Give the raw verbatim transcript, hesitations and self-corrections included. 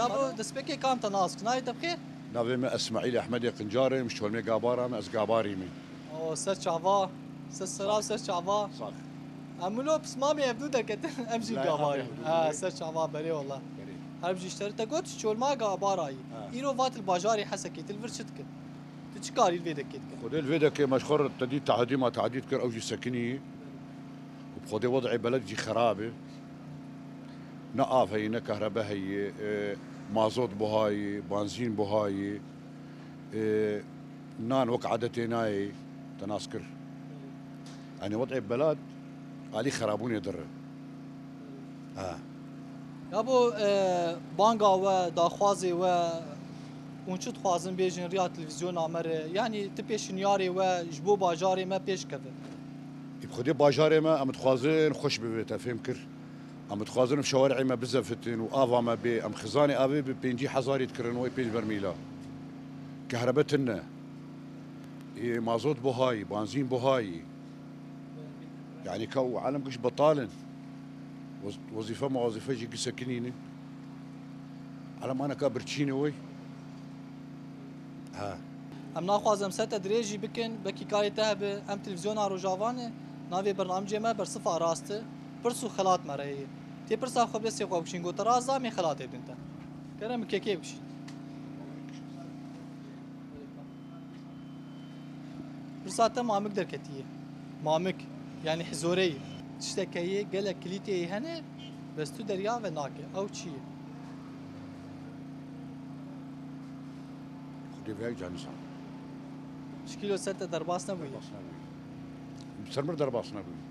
Alo, destpêkê kam te nas kir? Navê te bi xêr? Navê me Esmaîl Ehmedê Qincar im, ji Çolmê Gabara me, ez Gabarî me. O, ser çava, ser sera, ser çava. Sax. Em wilo pismamê hevdû derketin, em jî Gabarî. Ha, ser çava berê wala. Berê. Her jî ji te re te got, Çolma Gabarayî. Ha. Îro vat li bajarê Hesekê, tu li vir çi dikin? Tu çi karî li vê dekê dikin? Xwedê li vê dekê me ji xwe re te dî tehdî ma tehdî dikir, ew jî sekinî. Û bi Xwedê wed'ê beled jî xerab e. Ne av heye, ne kehrebe heye, e, mazot buhayê, banzîn buhayê, e, nan wek edetê nayê, te nas kir. Yanî wed'ê beled alî xerabûnê dir e. Ha. Yabo, e, banga we, daxwazê we, hûn çi dixwazin bêjin riya televîzyona me re? Yanî ti pêşinyarê we ji bo bajarê me pêş keve. Ê bi Xwedê bajarê me, em dixwazin xweş bibe, te fêm kir. Em dixwazin şewarê me bizefitin û ava me bê. Em xizanê avê bi pêncî hezarî dikirin wê pênc bermîla. Kehrebe tune. Ê mazot buhayî, banzîn buhayî. Yanî ka û alem giş betal in. Wez-, wezîfe muwazîfe jî giş sekinî ne. Alem aneka birçî ne wê. Ha. Em naxwazin em ser te dirêjî bikin, belkî karê te hebe, em televîzyona Rojava ne, navê bernamecê me Bersifa Rast e, pirs û xelat me re heye. Tê pirsa xwe bi destê xwe bikişîn, got te rast da, em ê xelatê bidin te. Kerem, kekê bikişîn. Pirsa te mamik derketiye. Mamik, yanî hizoreyî. Tiştek heye, gelek kilîtê hene, bes tu derya ve nake. Ew çi ye? Xwedê vê canî sağ. Ji kîlo ser te derbas nebûye? Derbas nebûye. Ser mir derbas nebûye.